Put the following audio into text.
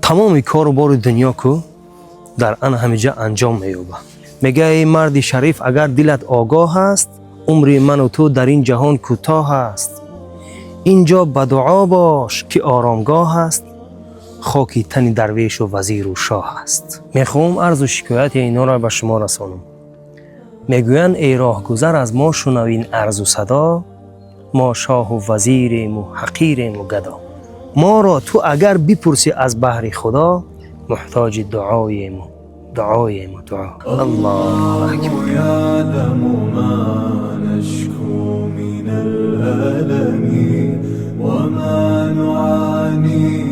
Тамоми кору бори дунё ку дар ана ҳамиҷа анҷом меёбад. Мега: «Эй марди шариф, агар дилат огоҳ аст, умри ману ту дар ин ҷаҳон кӯтоҳ аст. Ин ҷо ба дуо бош, ки оромгоҳ аст, хоки тани дарвешу вазиру шоҳ аст». Мехоҳам арзу шикояти инҳоро ба шумо расонам. Мегӯянд: «Эй роҳгузар, аз мо шунавин арзу садо. Мо шоҳу вазирему ҳақирему гадо. Моро ту агар бипурсӣ, аз баҳри Худо муҳтоҷи дуоему, дуоему, дуо». Аллоҳу акбар. يعلم ما نشكو من الألم وما نعاني.